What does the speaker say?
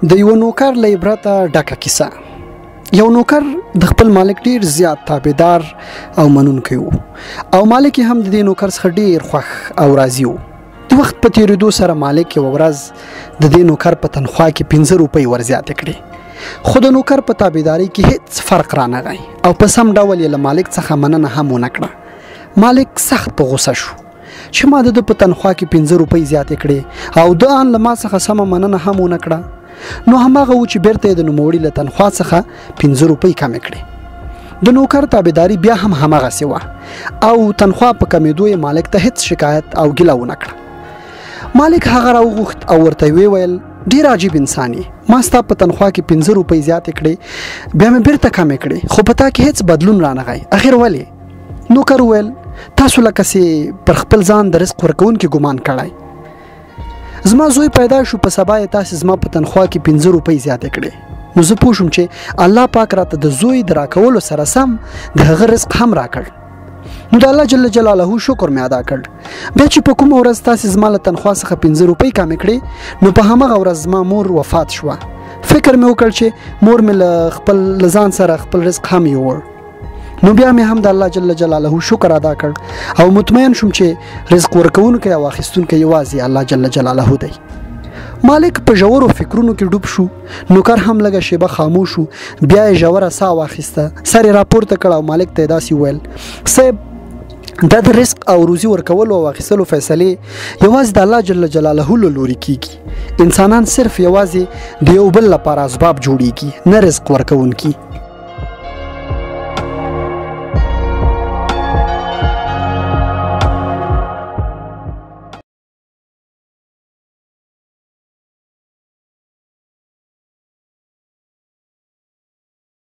د یو نوکر له عبرته ډکه کیسه. یو نوکر د خپل مالک ډیر زیات تابعدار او منونکی و او مالک هم د دې نوکر څخه ډیر خوښ او راضي و. د وخت په تیریدو سره مالک یوه ورځ د دې نوکر په تنخوا کې 5 روپۍ ورزیاتې کړې، خو د نوکر په تابعدارۍ کې هیڅ فرق رانغی او په سم ډول یې له مالک څخه مننه هم ونه کړه. مالک سخت په غوسه شو چې ما د ده په تنخوا کې 5 روپۍ زیاتې کړې او ده ان له ما څخه سمه مننه هم ونه کړه. نو هماغه و چې بیرته یې د نوموړي له تنخوا څخه 5 روپۍ کمې کړې. د نوکر تابعداري بیا هم هماغسې وه او تنخوا په کمېدو یې مالک ته هیڅ شکایت او ګیله ونه کړه. مالک هغه راوغوښت او ورته یې وویل، ډېر عجیب انسان یې، ما ستا په تنخوا کې 5 روپۍ زیاتې کړې، بیا مې بیرته کمې کړې، خو په تا کې هیڅ بدلون رانغی، اخر ولې؟ نوکر وویل، تاسو لکه چې پر خپل ځان د رزق ورکوونکي ګمان کړی. زما زوی پیدا شو، په سبا یې تاسې زما په تنخوا کې 5 روپۍ زیاتې کړې، نو زه پوه شوم چې الله پاک راته د زوی د راکولو سره سم د هغه رزق هم راکړ. نو د الله جل جلاله شکر مې ادا کړ. بیا چې په کومه ورځ تاسې زما له تنخوا څخه 5 روپۍ کمې کړې، نو په هماغه ورځ زما مور وفات شوه. فکر مې وکړ چې مور مې له ځان سره خپل رزق هم یووړ. نو بیا مې هم د الله جل جلاله شکر ادا کړ او مطمئن شوم چې رزق ورکوونکی او اخیستونکی یوازې الله جل جلاله دی. مالک په ژورو فکرونو کې ډوب شو. نوکر هم لږه شیبه خاموش شو، بیا یې ژوره ساه واخیسته، سر یې راپورته کړ او مالک ته یې داسې وویل، صاحب، دا د رزق او روزي ورکولو او اخیستلو فیصلې یوازې د الله جل جلاله له لوري کیږي. انسانان صرف یوازې د یو بل لپاره اسباب جوړیږي، نه رزق ورکوونکي.